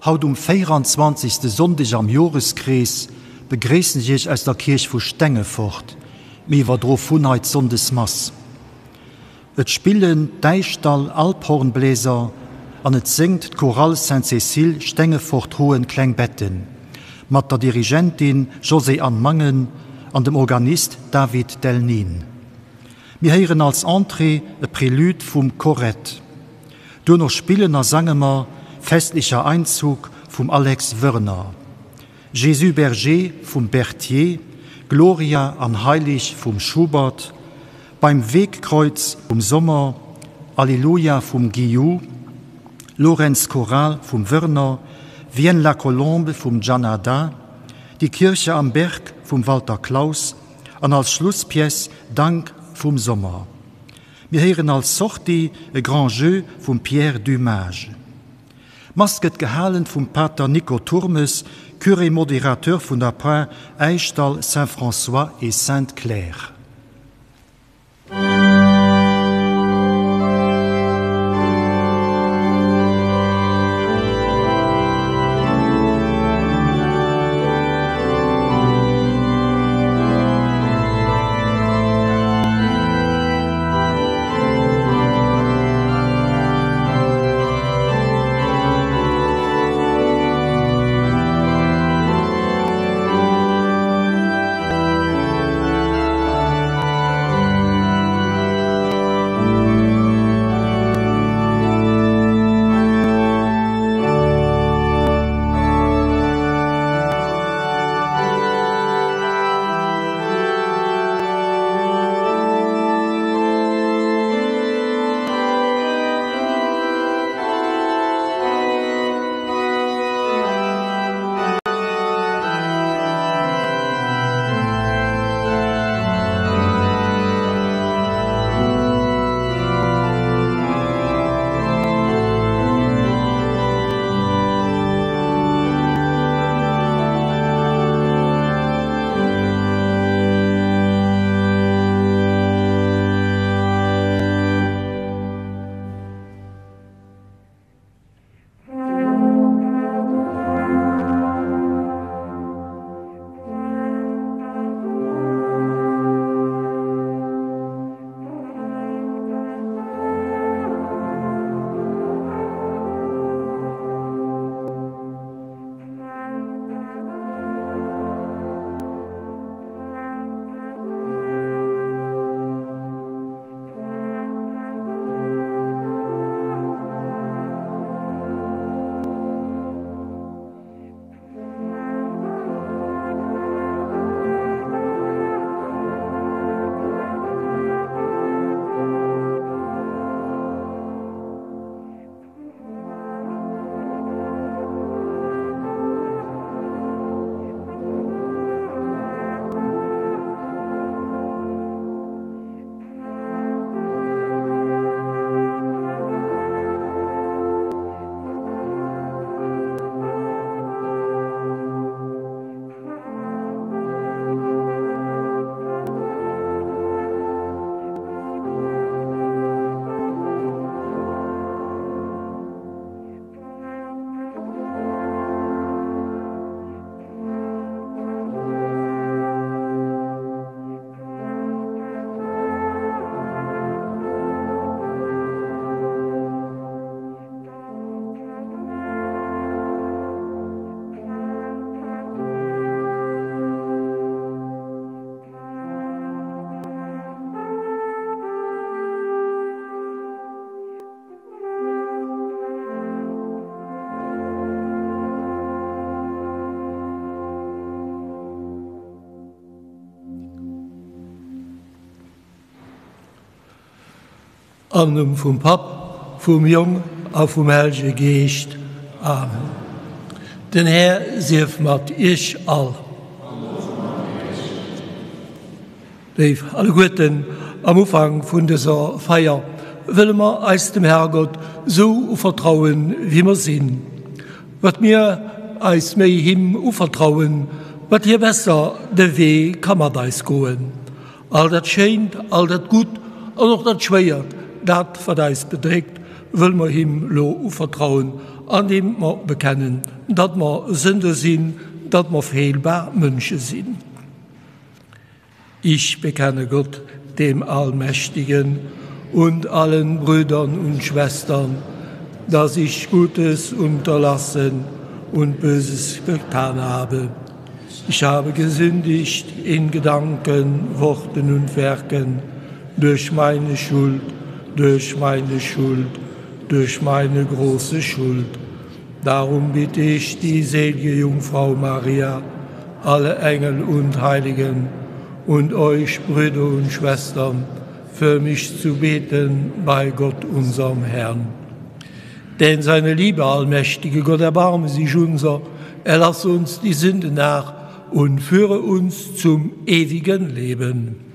Haut um 24. Sonndeg am Joreskrees begréissen ech Iech aus der Kierch vu Stengefort. Mir iwwerdro vun hei d'Sonndesmass. Et spillen d'Äischdall Alphornbläser an et séngt d'Chorale Sainte-Cécile Stengefort-Hoen-Klengbetten mat der Dirigentin Josée-Anne Mangen an dem Organist David Delnin. Mir héieren als Entrée e Prélude vum Corrette. Duerno spillen a sange mer Festlicher Einzug vum Alex Wörner, Jésus Berger vum Berthier, Gloria an Heilig vum Schubert, Beim Wegkreuz vum Sommer, Alleluia vum Guillou, Lorenz Choral vum Wörner, Vienne la Colombe vum Gianadda, Die Kirche am Berg vum Walter Claus an als Schlusspièce Dank vum Sommer. Mir héieren als Sortie e Grand Jeu vum Pierre Dumage. D'Mass gëtt gehalen vum Pater Nico Turmes, Curé modérateur vun der Par Äischdall Saint-François et Sainte-Claire. Am Numm vum Papp, vum Jong a vum Hellege Geescht. Amen. Den Här sief mat iech all. Léif alleguerten, am Ufank vun dëser Feier wëlle mer eis dem Herrgott sou uvertrauen, wéi mer sinn. Wat mir eis méi him uvertrauen, wat hie besser de Wee ka mat eis goen. All dat Schéint, all dat Gutt an och dat Schwéiert, dat wat eis bedréckt. wëlle mer him lo uvertrauen, andeem mer bekennen, datt mer Sënder sinn, datt mer feelbar Mënsche sinn. Ich bekenne Gott, dem Allmächtigen, und allen Brüdern und Schwestern, dass ich Gutes unterlassen und Böses getan habe. Ich habe gesündigt in Gedanken, Worten und Werken, durch meine Schuld, durch meine Schuld, durch meine große Schuld. Darum bitte ich die selige Jungfrau Maria, alle Engel und Heiligen und euch Brüder und Schwestern, für mich zu beten bei Gott unserem Herrn. Denn seine Liebe, allmächtige Gott, erbarme sich unser, erlasse uns die Sünde nach und führe uns zum ewigen Leben.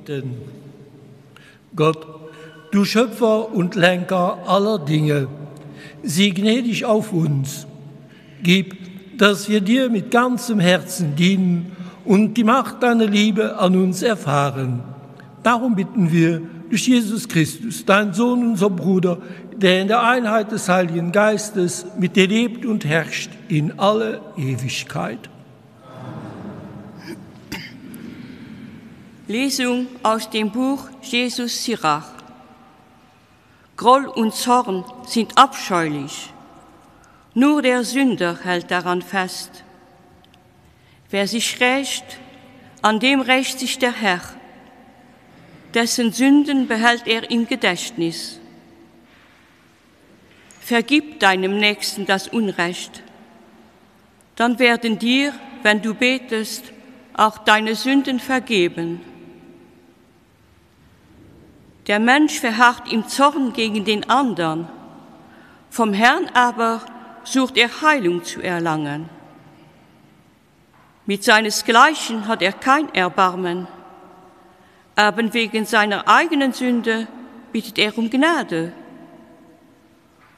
Beten. Gott, du Schöpfer und Lenker aller Dinge, sieh gnädig auf uns. Gib, dass wir dir mit ganzem Herzen dienen und die Macht deiner Liebe an uns erfahren. Darum bitten wir durch Jesus Christus, dein Sohn, unser Bruder, der in der Einheit des Heiligen Geistes mit dir lebt und herrscht in alle Ewigkeit. Lesung aus dem Buch Jesus Sirach. Groll und Zorn sind abscheulich. Nur der Sünder hält daran fest. Wer sich rächt, an dem rächt sich der Herr. Dessen Sünden behält er im Gedächtnis. Vergib deinem Nächsten das Unrecht. Dann werden dir, wenn du betest, auch deine Sünden vergeben. Der Mensch verharrt im Zorn gegen den anderen, vom Herrn aber sucht er Heilung zu erlangen. Mit seinesgleichen hat er kein Erbarmen, aber wegen seiner eigenen Sünde bittet er um Gnade.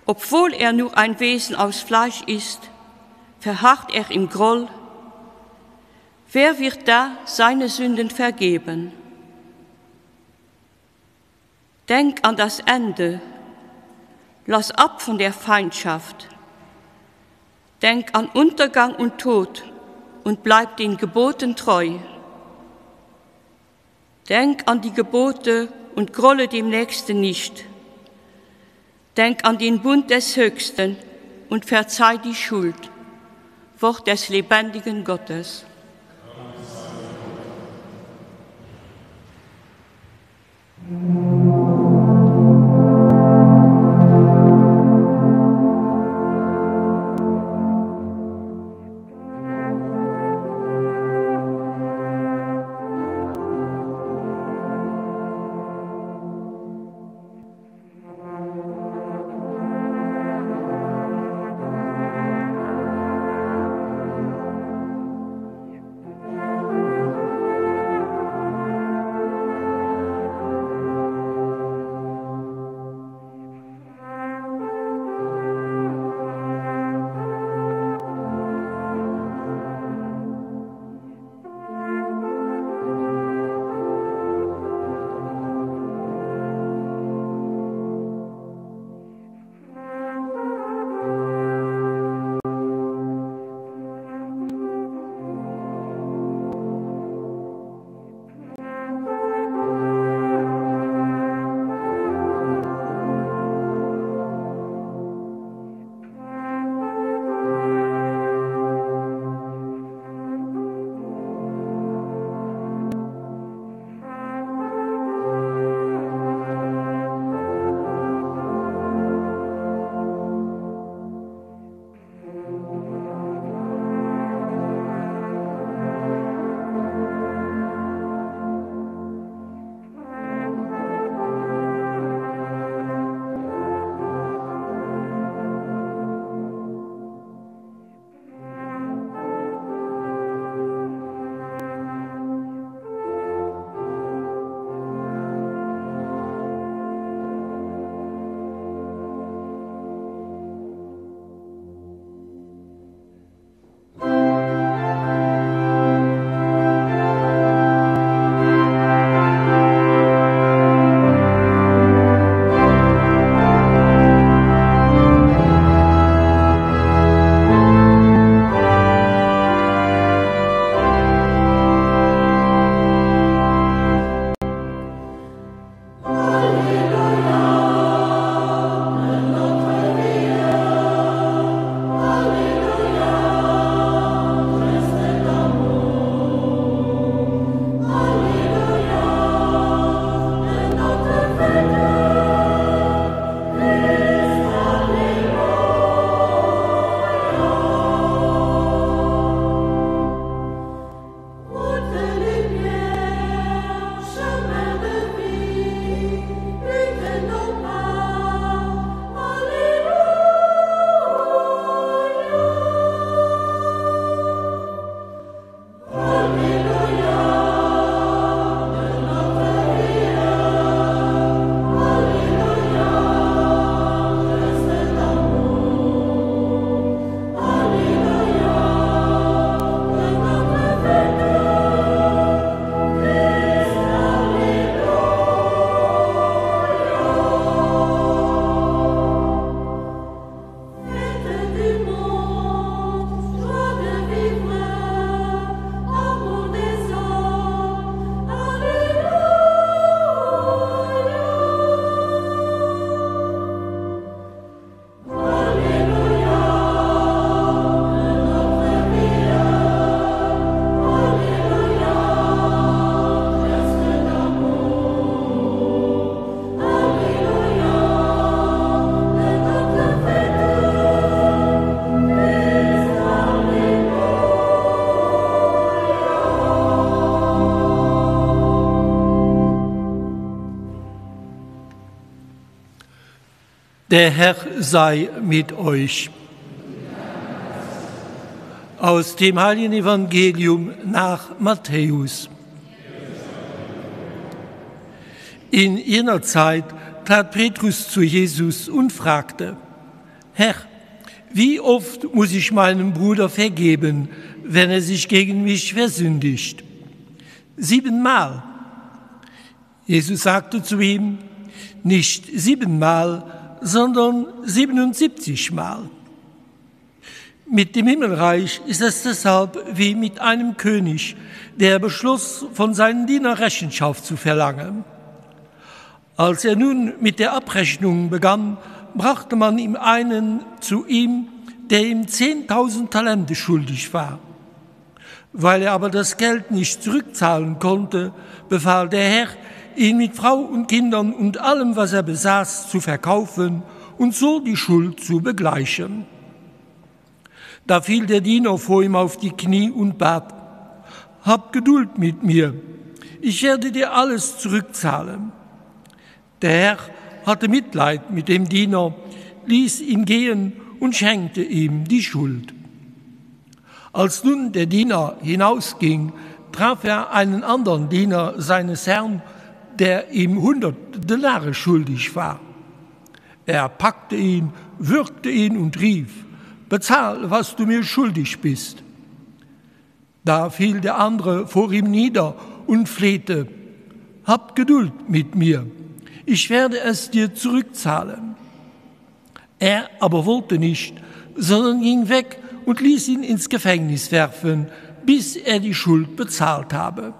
Obwohl er nur ein Wesen aus Fleisch ist, verharrt er im Groll. Wer wird da seine Sünden vergeben? Denk an das Ende. Lass ab von der Feindschaft. Denk an Untergang und Tod und bleib den Geboten treu. Denk an die Gebote und grolle dem Nächsten nicht. Denk an den Bund des Höchsten und verzeih die Schuld. Wort des lebendigen Gottes. Der Herr sei mit euch. Aus dem heiligen Evangelium nach Matthäus. In jener Zeit trat Petrus zu Jesus und fragte: Herr, wie oft muss ich meinem Bruder vergeben, wenn er sich gegen mich versündigt? Siebenmal. Jesus sagte zu ihm: Nicht siebenmal, sondern 77 Mal. Mit dem Himmelreich ist es deshalb wie mit einem König, der beschloss, von seinen Dienern Rechenschaft zu verlangen. Als er nun mit der Abrechnung begann, brachte man ihm einen zu ihm, der ihm 10.000 Talente schuldig war. Weil er aber das Geld nicht zurückzahlen konnte, befahl der Herr, ihn mit Frau und Kindern und allem, was er besaß, zu verkaufen und so die Schuld zu begleichen. Da fiel der Diener vor ihm auf die Knie und bat: Hab Geduld mit mir, ich werde dir alles zurückzahlen. Der Herr hatte Mitleid mit dem Diener, ließ ihn gehen und schenkte ihm die Schuld. Als nun der Diener hinausging, traf er einen anderen Diener seines Herrn, der ihm 100 Denare schuldig war. Er packte ihn, würgte ihn und rief: Bezahl, was du mir schuldig bist. Da fiel der andere vor ihm nieder und flehte: Hab Geduld mit mir, ich werde es dir zurückzahlen. Er aber wollte nicht, sondern ging weg und ließ ihn ins Gefängnis werfen, bis er die Schuld bezahlt habe.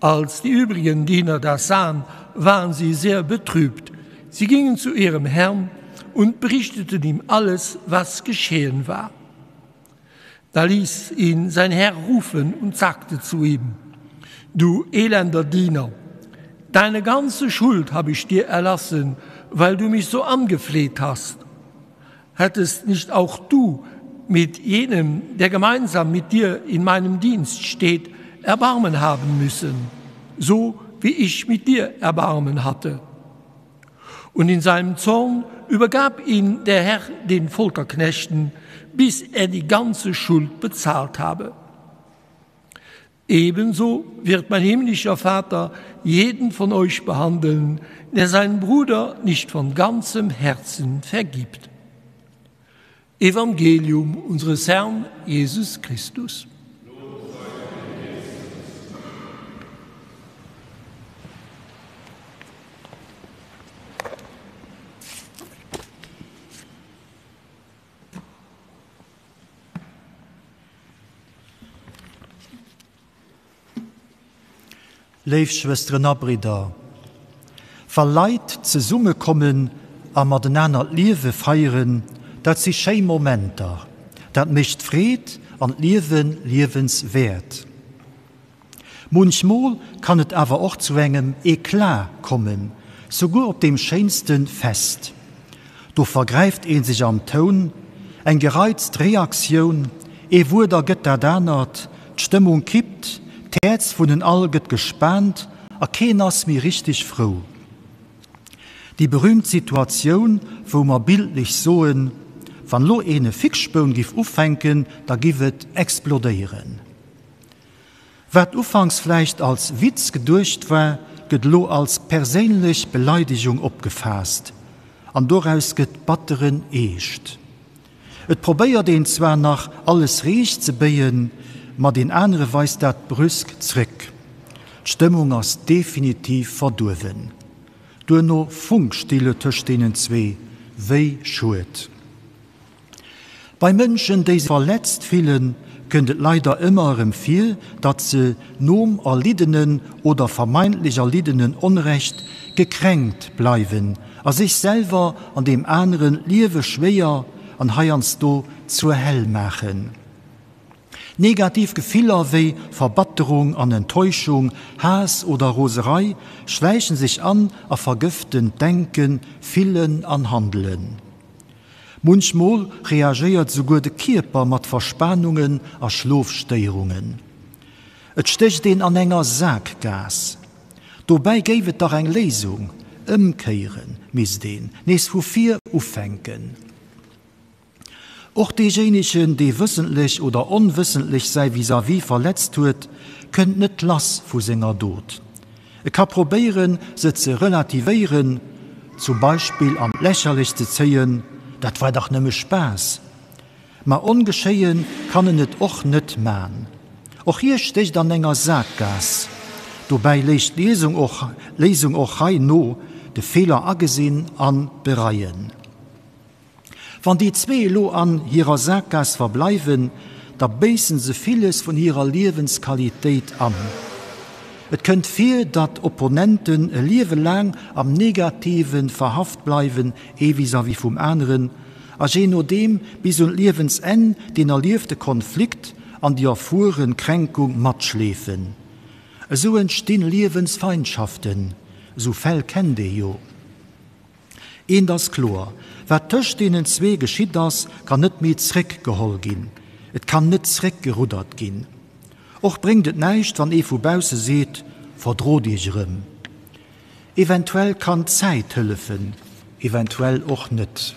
Als die übrigen Diener das sahen, waren sie sehr betrübt. Sie gingen zu ihrem Herrn und berichteten ihm alles, was geschehen war. Da ließ ihn sein Herr rufen und sagte zu ihm: Du elender Diener, deine ganze Schuld habe ich dir erlassen, weil du mich so angefleht hast. Hättest nicht auch du mit jenem, der gemeinsam mit dir in meinem Dienst steht, Erbarmen haben müssen, so wie ich mit dir Erbarmen hatte. Und in seinem Zorn übergab ihn der Herr den Folterknechten, bis er die ganze Schuld bezahlt habe. Ebenso wird mein himmlischer Vater jeden von euch behandeln, der seinen Bruder nicht von ganzem Herzen vergibt. Evangelium unseres Herrn Jesus Christus. Léif Schwësteren a Bridder, wa Leit zesummekommen a matenaner d'Liewe feieren, dat si schéi Momenter, dat mécht Freed an d'Liewe liewenswäert. Munchmol kann et awer och zu engem Eclat kommen, souguer op deem schéinste Fest. Do vergräift ee sech am Toun, eng gereizt Reaktioun, ee Wuert ergëtt dat anert, d'Stëmmung kippt, d'Häerz vun en all gëtt gespaant a keen ass méi richteg frou. Déi berüümt Situatioun, wou mer bildlech soen, Wann lo een e Fixspoun giff ufänken, da giff et explodéieren. Wat ufanks vläicht als Witz geduecht war, gëtt elo als perséinlech Beleidegung opgefaasst an doraus gëtt batteren Eescht. Et probéiert een zwar nach alles riicht ze béien, ma deen anere weist dat brüsk zréck. D'Stëmmung ass definitiv verduerwen. Duerno Funkstille tëscht deenen zwee. Wéi schued. Bei Mënschen, déi sech verletzt fillen, kënnt et leider ëmmer erëm vir, datt se nom erliddenen oder vermeintlech erliddenen Onrecht gekränkt bleiwen a sech selwer an deem aneren d'Liewe schwéier an heiansdo zur Hell maachen. Negativ Gefiller wéi Verbatterung an Enttäuschung, Haass oder Roserei schläichen sech an a vergëften d'Denken, Fillen an Handelen. Munchmol reagéiert souguer de Kierper mat Verspanungen a Schlofstéierungen. Et stécht een an enger Saakgaass. Dobäi géif et dach eng Léisung. Ëmkéiere misst een, nees vu vir ufänken. Och deejéinegen, dee wëssentlech oder onwëssentlech säi Vis-à-vis verletzt huet, kënnt net lass vu senger Dot. E ka probéieren, se ze relativéieren, zum Beispill an d'Lächerlecht ze zéien, Dat war dach nëmme Spaass. Ma ongeschéie kann en et och net man. Och hie stécht an enger Sakgaass. Dobäi léicht d'Léisung och Léisung och hei no, de Feeler agesinn an bereien. Wann déi zwee elo an hirer Sakgaass verbleiwen, da béissen se villes vun hirer Liewensqualitéit an. Et kënnt vir, datt Opponenten e Liewe laang am Negative verhaft bleiwen, ee vis-à-vis vum aneren, a jee nodeem bis un d'Liewensenn deen erliefte Konflikt an déi erfuere Kränkung matschleefen. Esou entstinn Liewensfeindschaften, esou Fäll kennt ee jo. Eent ass kloer, Wat tëscht deenen zwee geschitt ass, kann net méi zréckgeholl ginn. Et kann net zréckgeruddert ginn. Och bréngt et näischt, wann ee vu bausse seet, Verdrot iech erëm. Eventuell kann d'Zäit hëllefen, eventuell och net.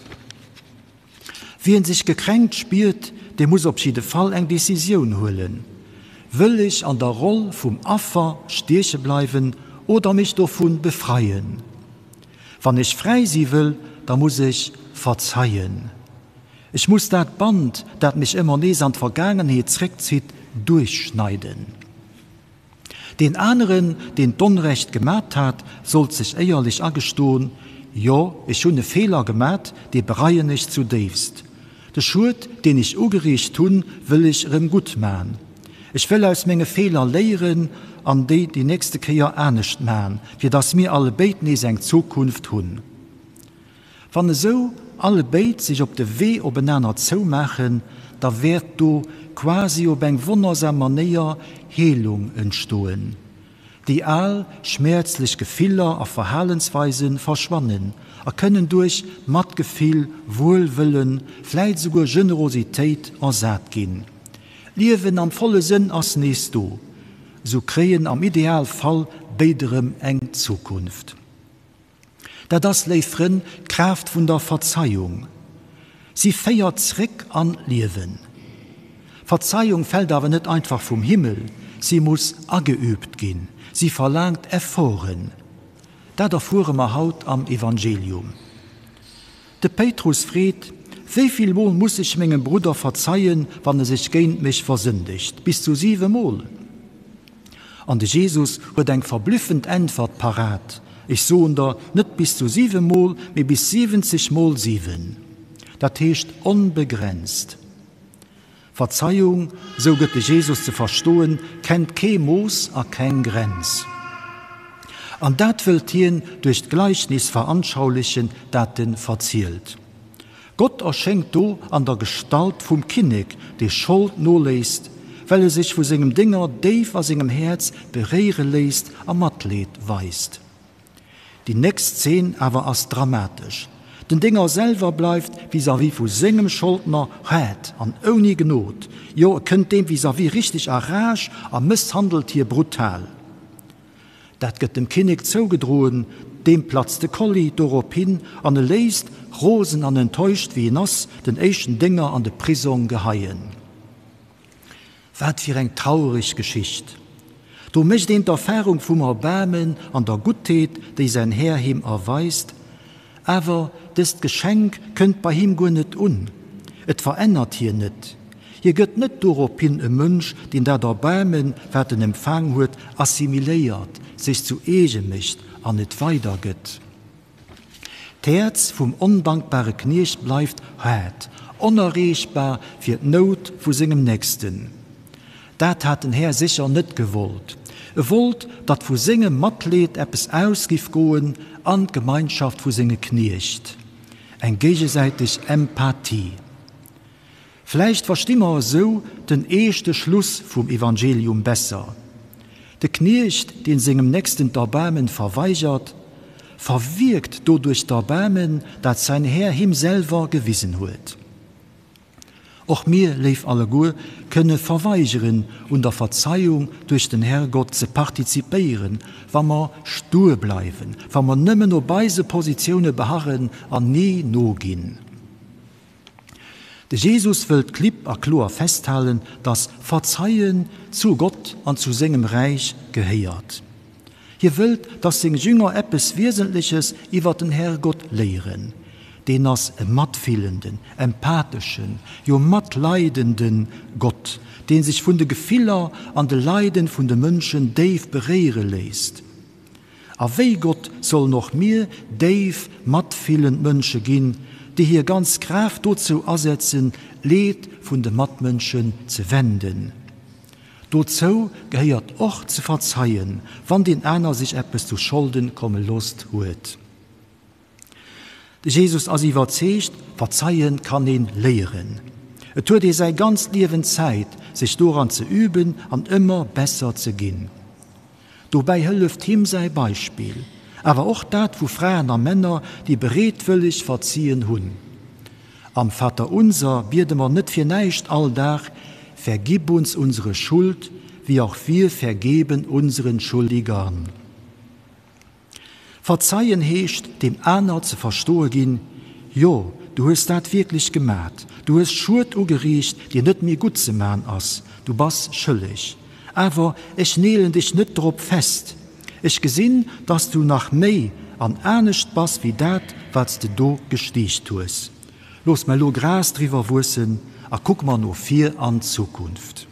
Wien sech gekränkt spiert, dee muss op jidde Fall eng Decisioun huelen, Wëll ech an der Roll vum Affer stieche bleiwen oder mech dovu befreien? Wann ech fräi si wëll, da muss ech verzeien. Ech muss dat Band, dat mech ëmmer nees an d'Vergaangenheet zréckzitt, duerchschneiden. Deen aneren, deen d'Onrecht gemat hat, sollt sech éierlech agestoen, Jo, ech hunn e Feeler gemat, dee bereien ech zudéifst. De Schued, deen ech ugeriicht hunn, wëll ech erëm gutt man. Ech wëll aus menge Feeler léieren an déi déi nächste Kéier anescht man, fir dass mir allebéid nees eng Zukunft hunn. Wann esou alle béid sech op de Wee op enaner zou maachen, da wäert do quasi op eng wonnersam Manéier Heelung entstoen. Déi al, schmäerzlech Gefiller a Verhalensweise verschwannen a kënnen duerch Matgefill, Wuelwëllen, vläit esouguer Generositéit ersat ginn. D'Liewen am volle Sënn ass nees do. Esou kréien am Idealfall béid erëm eng Zukunft. Dat ass, léif Frënn, d'Kraaft vun der Verzeiung. Si féiert zréck an d'Liewen. Verzeiung fält awer net einfach vum Himmel, si muss ageüübt ginn, si verlaangt Efforten. Dat erfuere mer haut am Evangelium. De Péitrus freet, Wéi vill Mol muss ech mengem Brudder verzeien, wann e sech géint mech versëndegt? Bis zu siwe Mol? An de Jesus huet eng verblüffend Äntwert parat, Ech soen der, net bis zu siwe Mol, mee bis 70 Mol siwen. Dat heescht onbegrenzt. Verzeiung, esou gëtt de Jesus ze verstoen, kennt kee Mooss a keng Grenz. An dat wëllt hien duerch d'Gleichnis veranschaulichen, dat en verzielt. Gott erschéngt do an der Gestalt vum Kinnek, dee Schold noléisst, well e sech vu sengem Dénger déif a sengem Häerz beréiere léisst a Matleed weist. Déi nächst Zeen awer ass dramatesch. Den Dénger selwer bleift vis-à-vis vu sengem Scholdner haart an ouni Gnod, jo e kënnt deem vis-à-vis richteg a Rage a mësshandelt hie brutal. Dat gëtt dem Kinnek zougedroen, deem platzt de Kolli dorop hin an e léisst, rosen an enttäuscht wéi en ass, den éischten Dénger an de Prisong geheien. Wat fir eng traureg Geschicht! Do mécht een d'Erfarung vum Erbaarmen an der Guttheet, déi säin Här him erweist, Awer dëst Geschenk kënnt bei him guer net un. Et verännert hien net. Hie gëtt net dorophin e Mënsch, deen dat Erbaarmen, wat en empfaang huet, assimiléiert, sech zu eege mécht an et weidergëtt. D'Häerz vum ondankbare Kniecht bleift haart, onerreechbar fir d'Nout vu sengem Nächsten. Dat hat den Här sécher net gewollt. E wollt, datt vu sengem Matleed eppes aus giff goen an d'Gemeinschaft vu senge Kniecht. Eng géigesäiteg Empathie. Vläicht versti mer esou den eeschte Schluss vum Evangelium besser. De Kniecht, deen sengem Nächsten d'Erbaarmen verweigert, verwierkt doduerch d'Erbaarmen, dat säin Här him selwer gewisen huet. Och mir, léif alleguer, kënne verweigeren, un der Verzeiung duerch den Herrgott ze partizipéieren, wa mer stur bleiwen, wa mer nëmmen op eise Positioune beharren an ni noginn. De Jesus wëllt klipp a kloer festhalen, dass Verzeien zu Gott an zu sengem Räich gehéiert. Hie wëllt, dass seng Jünger eppes Wiesentleches iwwer den Herrgott léieren. Deen ass e matfillenden, empatheschen, jo matleidende Gott, dee sech vun de Gefiller an de Leiden vun de Mënschen déif beréiere léisst. A wéi Gott sollen och mir déif matfillend Mënsche ginn, déi hir ganz Kraaft dozou asetzen, d'Leed vun de Matmënschen ze wenden. Dozou gehéiert och ze verzeien, wann deen aner sech eppes zu Scholden komme losst huet. De Jesus ass iwwerzeegt, Verzeie kann een léieren. Et huet ee säi ganzt Liewen Zäit, sech doran ze üben an ëmmer besser ze ginn. Dobäi hëlleft him säi Beispill, awer och dat vu Fraen a Männer, déi bereetwëlleg verzien hunn. Am Vaterunser biede mer net fir näischt all Dag, Vergib uns unsere Schuld, wie auch wir vergeben unseren Schuldigern. Verzeien heescht, deem aner ze verstoe ginn, Jo, du hues dat wierklech gemat, du hues Schued ugeriicht, deen net méi gutt ze man ass, du bass schëlleg. Awer ech neelen dech net drop fest. Ech gesinn, dass du nach méi an anescht bass wéi dat, wat s de do gestiicht hues. Looss mer elo Gras driwwer wuessen a kuck mer no vir an d'Zukunft.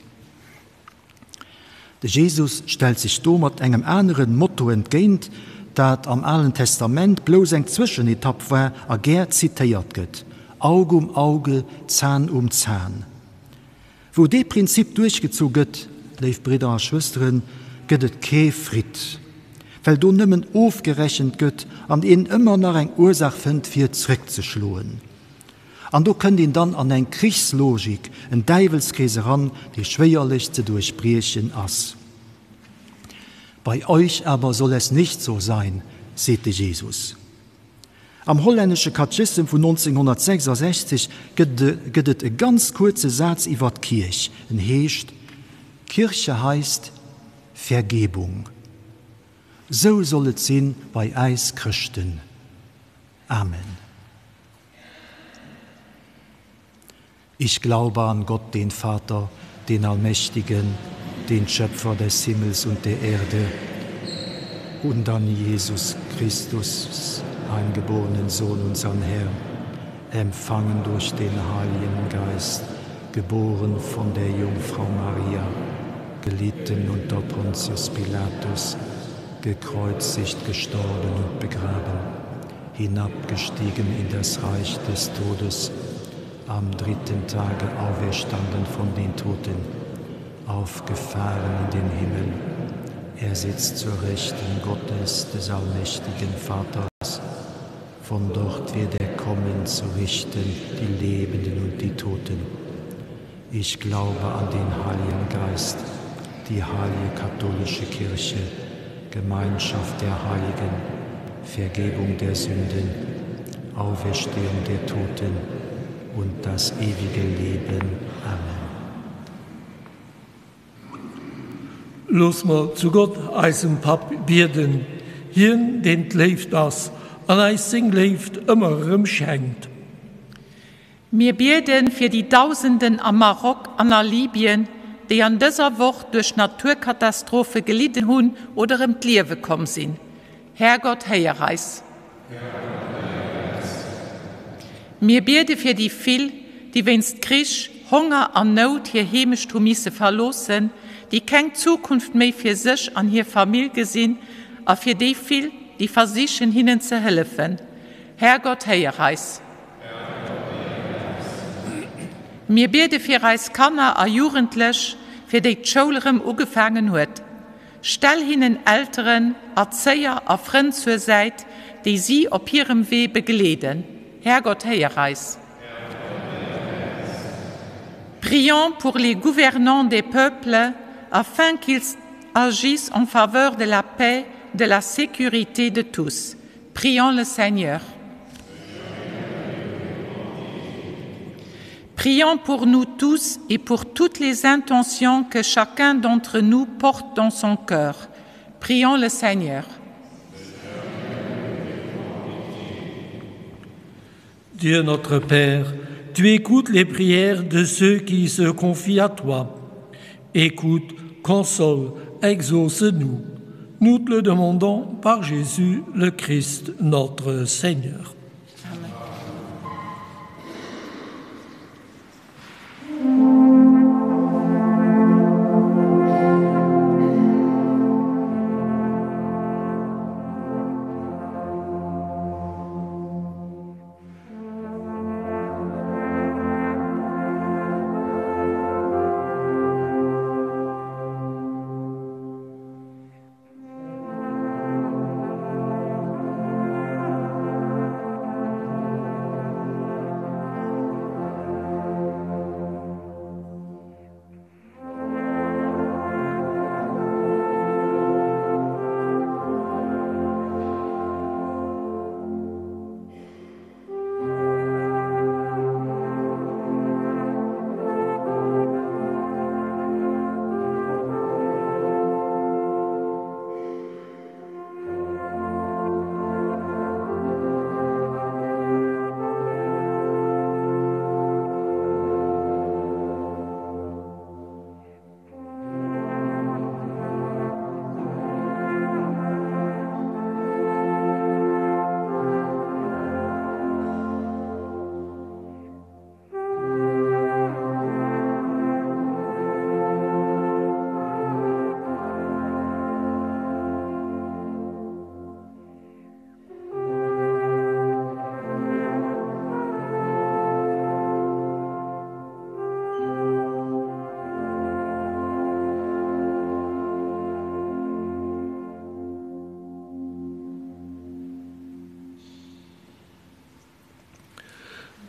De Jesus stellt sech domat engem aneren Motto entgéint, dat am Alen Testament blouss eng Zwëschenetapp war a gär zitéiert gëtt, Aug um Auge, Zahn um Zahn. Wou dee Prinzip duerchgezu gëtt, léif Bridder a Schwësteren, gëtt et kee Fridd, well do nëmmen ofgerechent gëtt an een ëmmer nach eng Ursaach fënnt fir zréckzeschloen. An do kënnt een dann an eng Krichslogik, en Däiwelskrees eran, dee schwéierlech ze duerchbriechen ass. Bei euch aber soll es nicht so sein, seet de Jesus. Am hollännesche Katechissem vun 1966 gëtt et e ganz kuerze Saz iwwer d'Kierch, en heescht, Kirche heißt Vergebung. Sou soll et sinn bei äis Chrëschten. Amen. Ich glaube an Gott, den Vater, den Allmächtigen, den Schöpfer des Himmels und der Erde und an Jesus Christus, eingeborenen Sohn, unseren Herrn, empfangen durch den Heiligen Geist, geboren von der Jungfrau Maria, gelitten unter Pontius Pilatus, gekreuzigt, gestorben und begraben, hinabgestiegen in das Reich des Todes, am dritten Tage auferstanden von den Toten, aufgefahren in den Himmel. Er sitzt zur Rechten Gottes des allmächtigen Vaters. Von dort wird er kommen zu richten die Lebenden und die Toten. Ich glaube an den Heiligen Geist, die heilige katholische Kirche, Gemeinschaft der Heiligen, Vergebung der Sünden, Auferstehung der Toten und das ewige Leben. Amen. Looss mer zu Gott, eisem Papp, bieden, hien, deen d'Léift ass an eis seng Léift ëmmer erëm schenkt. Mir bieden fir déi Dausenden am Maroc an a Libyen, déi an dëser Woch duerch Naturkatastrophe gelidden hunn oder ëm d'Liewe komm sinn. Härgott, héier eis. Mir biede fir déi vill, déi wéinst Krich, Honger an Nout hir Heemecht hu misse verloossen, déi keng Zukunft méi fir sech an hir Famill gesinn, a fir déi vill, déi versichen, hinnen ze hëllefen. Härgott, héier eis. Mir biede fir eis Kanner a Jugendlech, fir déi d'Schoul erëm ugefaangen huet. Stell hinnen Elteren, Erzéier a Frënn zur Säit, déi si op hirem Wee begleeden. Härgott, héier eis. Prions pour les gouvernants des peuples afin qu'ils agissent en faveur de la paix, de la sécurité de tous. Prions le Seigneur. Prions pour nous tous et pour toutes les intentions que chacun d'entre nous porte dans son cœur. Prions le Seigneur. Dieu notre Père, tu écoutes les prières de ceux qui se confient à toi. Écoute, console, exauce-nous. Nous te le demandons par Jésus le Christ, notre Seigneur.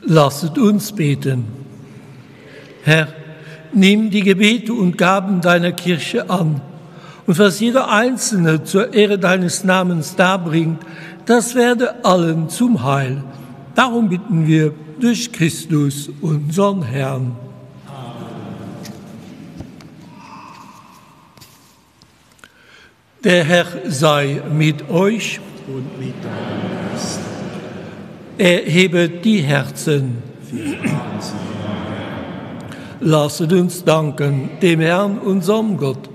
Lasset uns beten. Herr, nimm die Gebete und Gaben deiner Kirche an und was jeder Einzelne zur Ehre deines Namens darbringt, das werde allen zum Heil. Darum bitten wir durch Christus, unseren Herrn. Der Herr sei mit euch und mit deinem Geist. Erhebet die Herzen. Lasset uns danken dem Herrn, unserem Gott.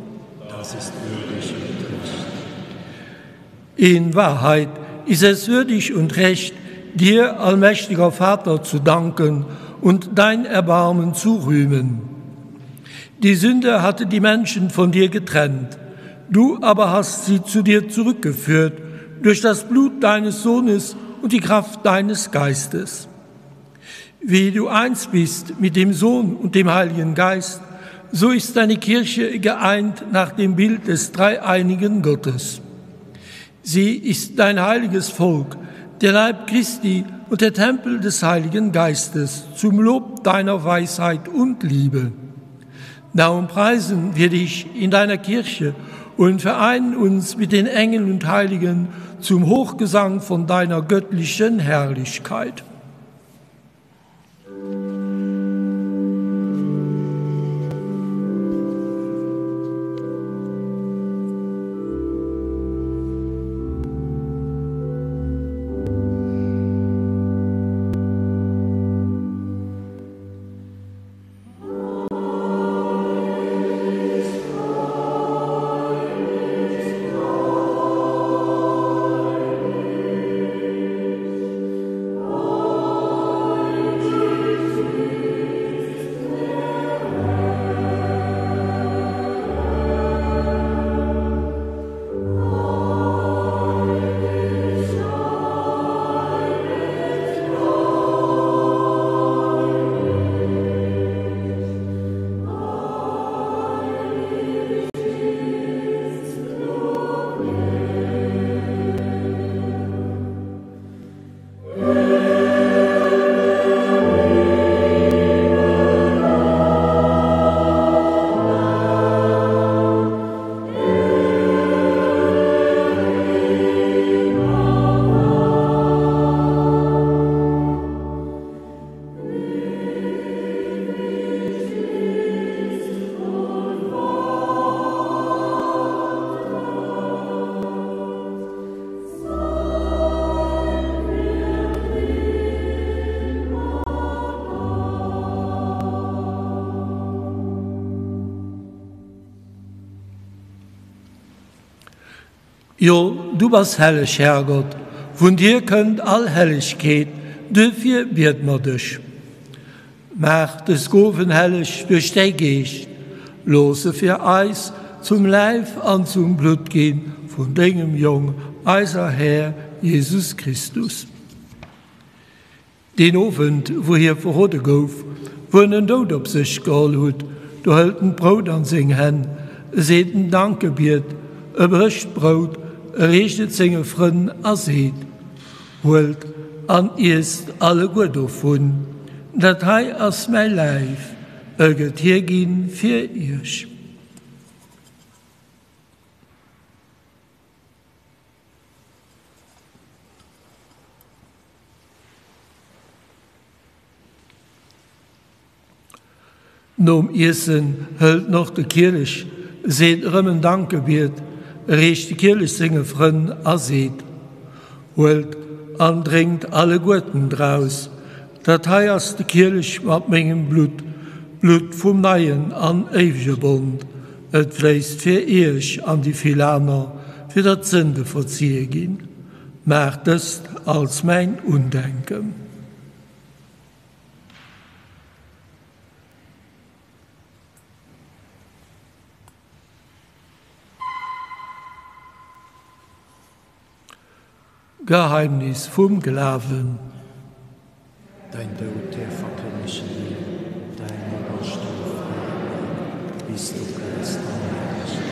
Das ist würdig und recht. In Wahrheit ist es würdig und recht, dir, allmächtiger Vater, zu danken und dein Erbarmen zu rühmen. Die Sünde hatte die Menschen von dir getrennt, du aber hast sie zu dir zurückgeführt durch das Blut deines Sohnes und die Kraft deines Geistes. Wie du eins bist mit dem Sohn und dem Heiligen Geist, so ist deine Kirche geeint nach dem Bild des dreieinigen Gottes. Sie ist dein heiliges Volk, der Leib Christi und der Tempel des Heiligen Geistes, zum Lob deiner Weisheit und Liebe. Darum preisen wir dich in deiner Kirche und vereinen uns mit den Engeln und Heiligen zum Hochgesang von deiner göttlichen Herrlichkeit. Jo, du bass helleg, Herrgott, vun dir kënnt all Hellegkeet, duerfir biede mer dech. Maach dës Gowen helleg duerch däi Geescht, looss se fir eis zum Läif an zum Blutt gi vun dengem Jong, eiser Här Jesus Christus. Deen Owend, wou hie verrode gouf, wou en den Doud op sech geholl hutt, do hëlt en d'Brout an seng Hänn, e seet en Dankebiet, e brécht d'Brout, e reecht et senge Frënn a seet, Huelt an iesst alleguer dovun, dat hei ass mäi Läif, e gëtt hierginn fir iech. Nom Iessen hëlt en och de Kielech, seet erëm en Dankebiet, reecht de Kielech senge Frënn a seet, Huelt an drénkt alleguerten draus, dat hei ass de Kielech mat mengem Blutt, d'Blutt vum neien an éiwege Bond, et fléisst fir iech an déi vill aner, fir datt d'Sënde verzie ginn. Maacht dëst als mäin Undenken. Geheimnis vum Glawen. Däin Doud, Här, verkënnege mir, däin Operstoe feiere mir, bis du kënns an Herrlechkeet.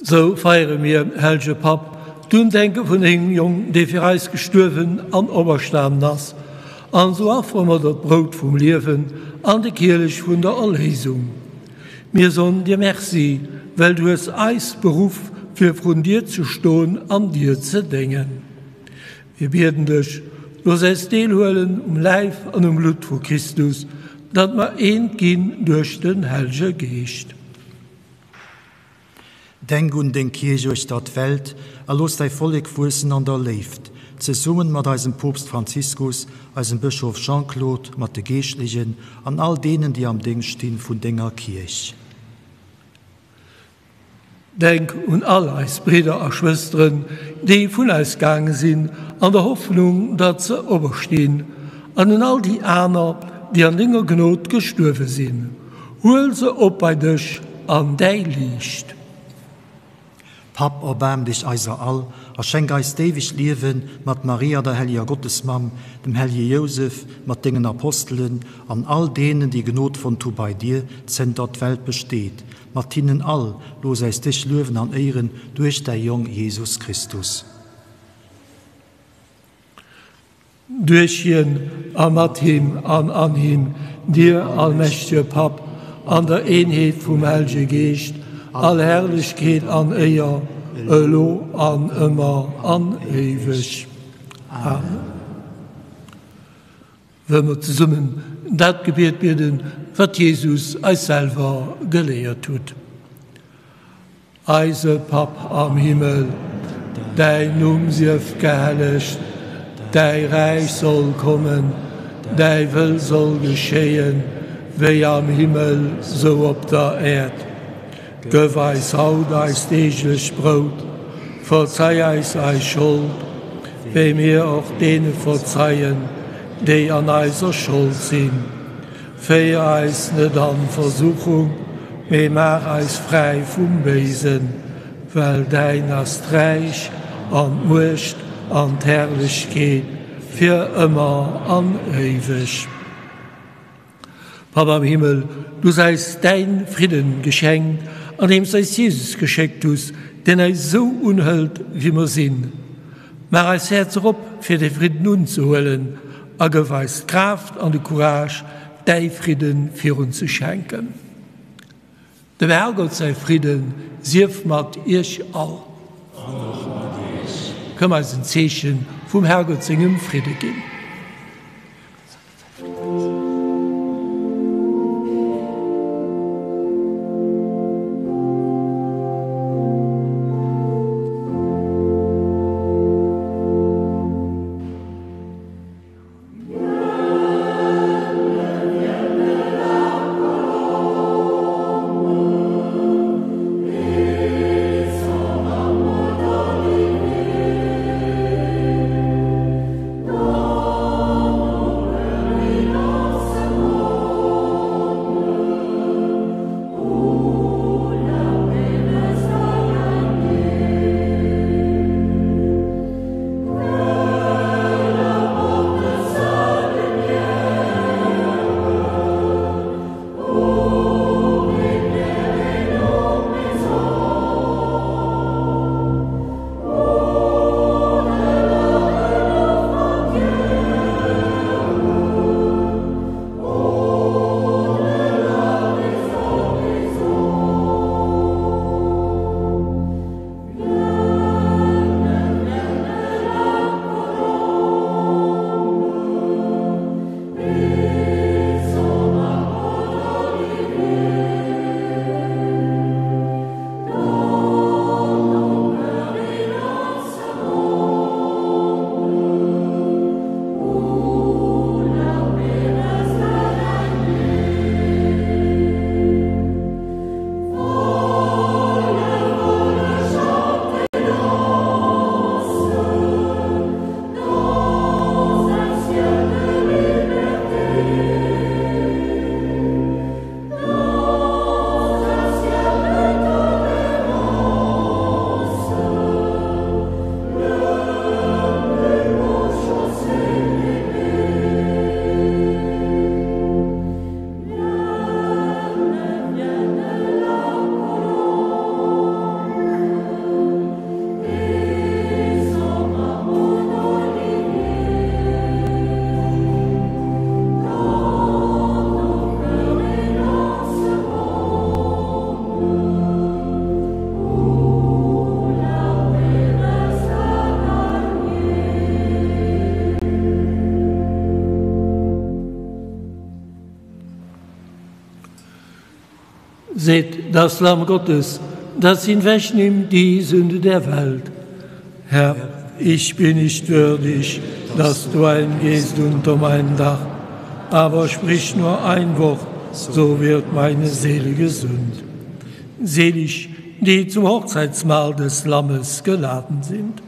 Sou feiere mir, hellege Papp, d'Undenke vun dengem Jong, dee fir eis gestuerwen an operstanen ass, an sou affere mer der d'Brout vum Liewen an de Kielech vun der Erléisung. Mir soen dir Merci, well du hues eis beruff, fir vrun dir ze stoen an dir ze déngen. Mir bieden dech, looss äis deelhuelen um Läif an um Blutt vu Christus, datt mer eent ginn duerch den Hellege Geescht. Denk un deng Kierch uechter d'Welt a looss däi Vollek wuessen an der Léift, zesummen mat eisem Poopst Franziskus, eisem Bëschof Jean-Claude, mat de Geeschtlechen an all deenen, déi am Déngscht stinn vun denger Kierch. Denk un all eis Bridder a Schwësteren, déi vun eis gaange sinn, an der Hoffnung, datt se operstinn, an un all déi aner, déi an denger Gnod gestuerwe sinn. Huel se op bei dech an däi Liicht. Papp, erbaarm dech eiser all a schenk eis d'éiwegt Liewen mat Maria, der helleger Gottesmamm, dem hellege Jousef, mat dengen Apostelen an all deenen, déi Gnod fonnt hu bei dir, zënter d'Welt besteet. Mat hinnen all, looss äis dech luewen an éieren duerch däi Jong Jesus Christus. Duerch hien a mat him an an him, dir allmächtege Papp, an der Eenheet vum Hellege Geescht, all Herrlechkeet an Éier, elo an ëmmer an éiweg. Amen. Wëlle mer zesummen dat Gebiet bieden, wat Jesus eis selwer geléiert huet. Eise Papp am Himmel, däin Numm sief gehellegt, däi Räich soll kommen, däi Wëll soll geschéien, wéi am Himmel, sou op der Äerd. Gëff eis haut eist deeglecht Brout, verzei eis eis Schold, wéi mir och deene verzeien, déi an eiser Schold sinn. Féier eis net an Versuchung, mee maach eis fräi vum Béisen, well däin ass d'Räich an d'Muecht an d'Herrlechkeet fir ëmmer an éiweg. Papp am Himmel, du hues eis däin Fridden geschenkt, andeems du eis Jesus geschéckt hues, deen eis esou unhëlt, wéi mer sinn. Maach eis Häerzer op, fir dee Fridden unzehuelen, a gëff eis d'Kraaft an de Courage, däi Fridde virun ze schenken. Dem Herrgott säi Fridde sief mat iech all. An och mat iech. Komm eis en Zeeche vum Herrgott sengem Fridde ginn. Seht das Lamm Gottes, das hinwegnimmt die Sünde der Welt. Herr, ich bin nicht würdig, dass du eingehst unter mein Dach, aber sprich nur ein Wort, so wird meine Seele gesund. Selig. die zum Hochzeitsmahl des Lammes geladen sind.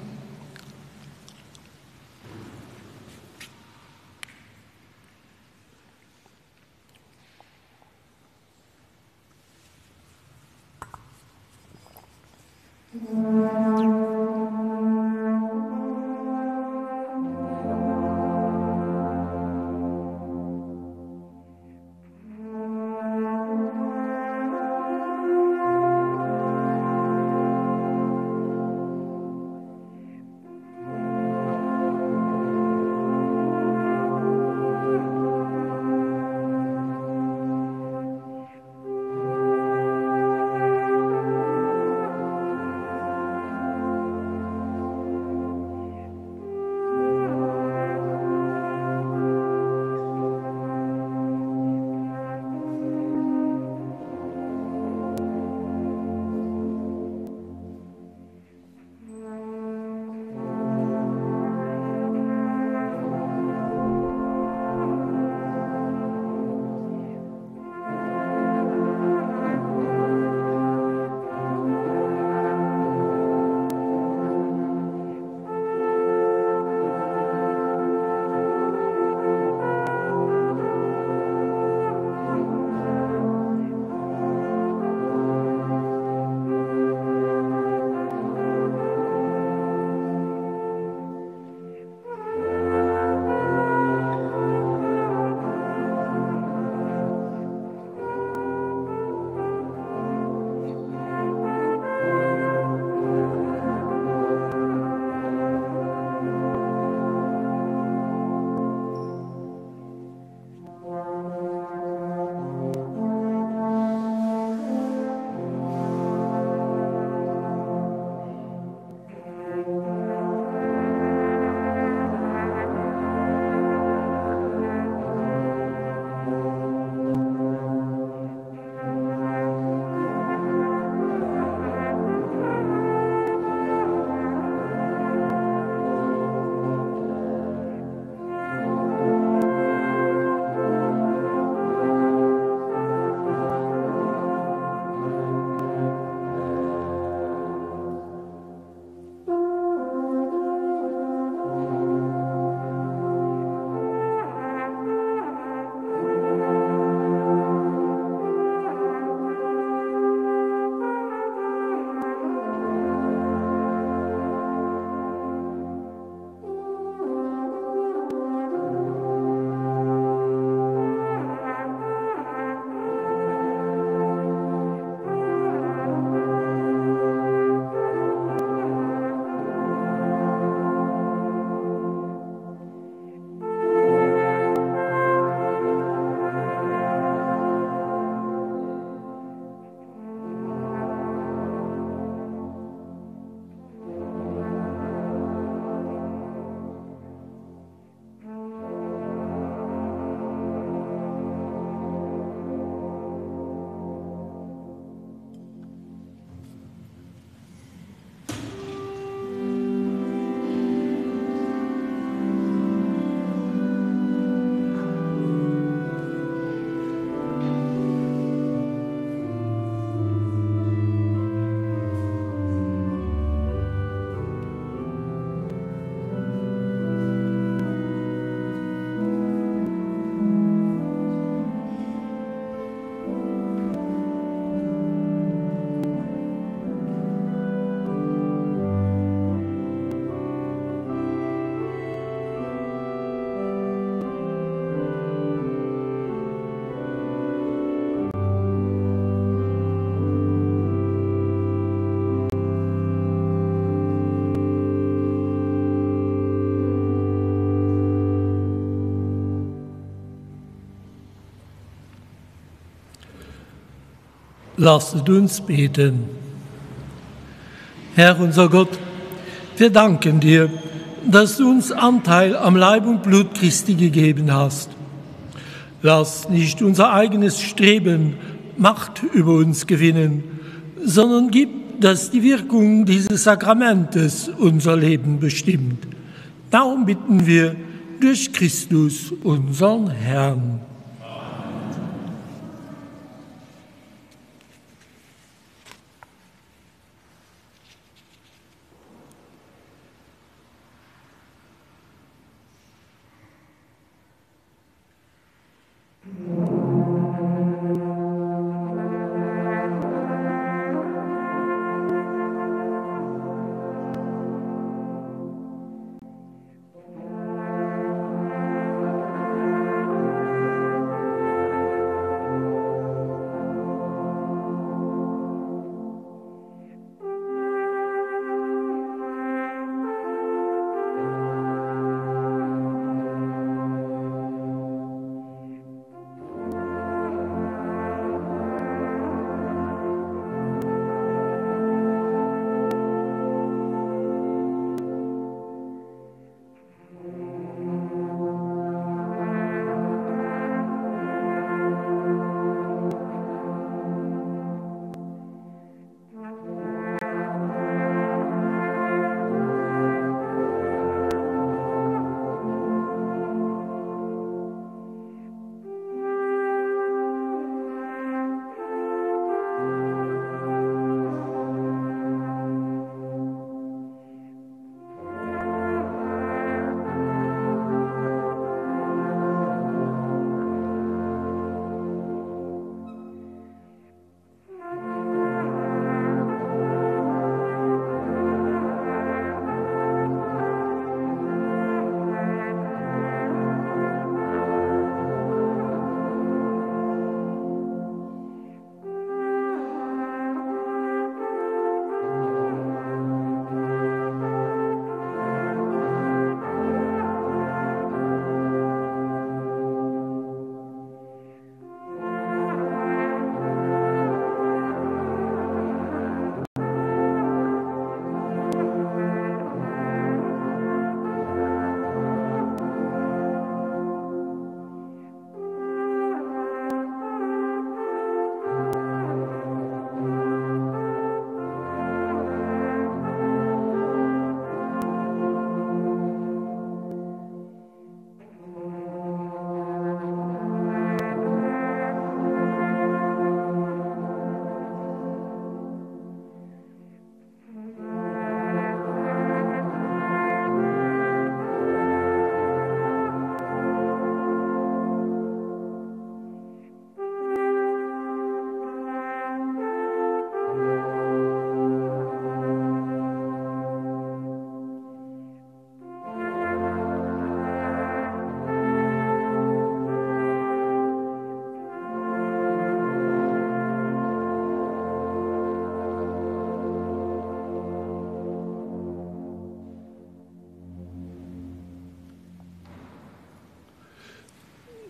Lasset uns beten. Herr unser Gott, wir danken dir, dass du uns Anteil am Leib und Blut Christi gegeben hast. Lass nicht unser eigenes Streben Macht über uns gewinnen, sondern gib, dass die Wirkung dieses Sakramentes unser Leben bestimmt. Darum bitten wir durch Christus, unseren Herrn.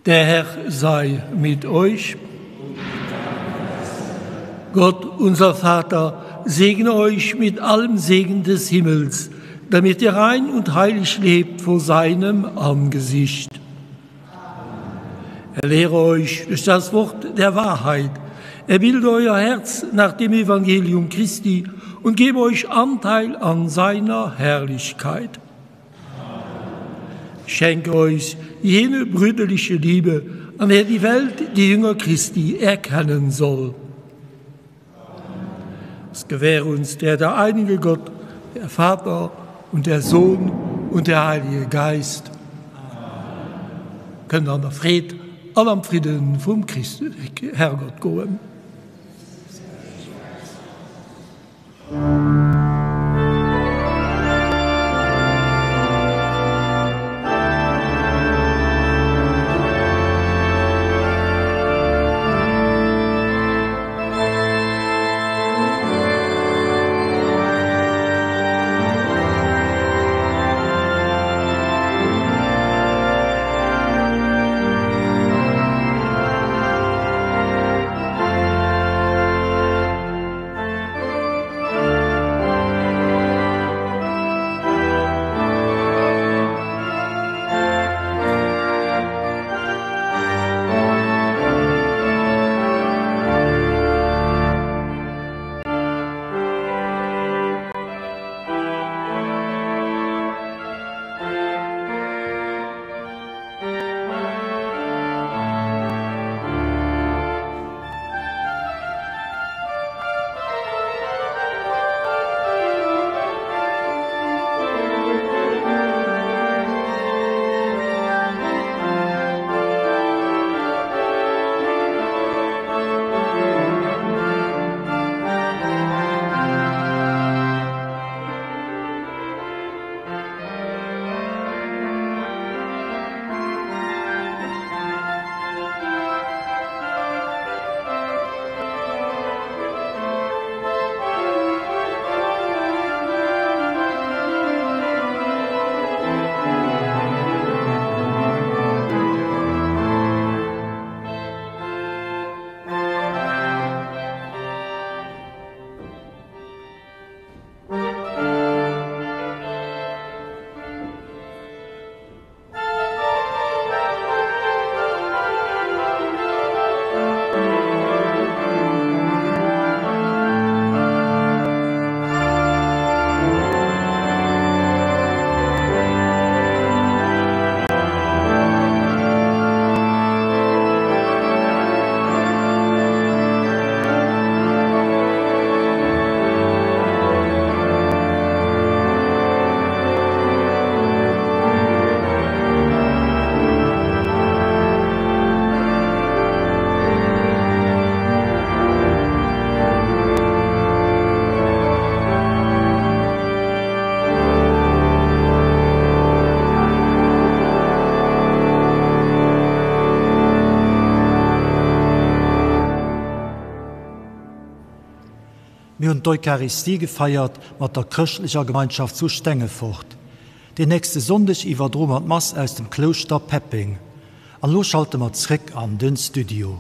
Der Herr sei mit euch. Gott, unser Vater, segne euch mit allem Segen des Himmels, damit ihr rein und heilig lebt vor seinem Angesicht. Er lehre euch durch das Wort der Wahrheit. Er bilde euer Herz nach dem Evangelium Christi und gebe euch Anteil an seiner Herrlichkeit. Schenke euch jene brüderliche Liebe, an der die Welt die Jünger Christi erkennen soll. Es gewähre uns der der einige Gott, der Vater und der Sohn und der Heilige Geist. Kënnt an der Freed an am Fridden vum Christ Herrgott goen. Mir hunn d'Eucharistie gefeiert mat der chrëschtlecher Gemeinschaft zu Stengefort. Deen nächste Sonndeg iwwerdroe mer d'Mass aus dem Klouschter Peppeng. An elo schalte mer zréck an den Studio.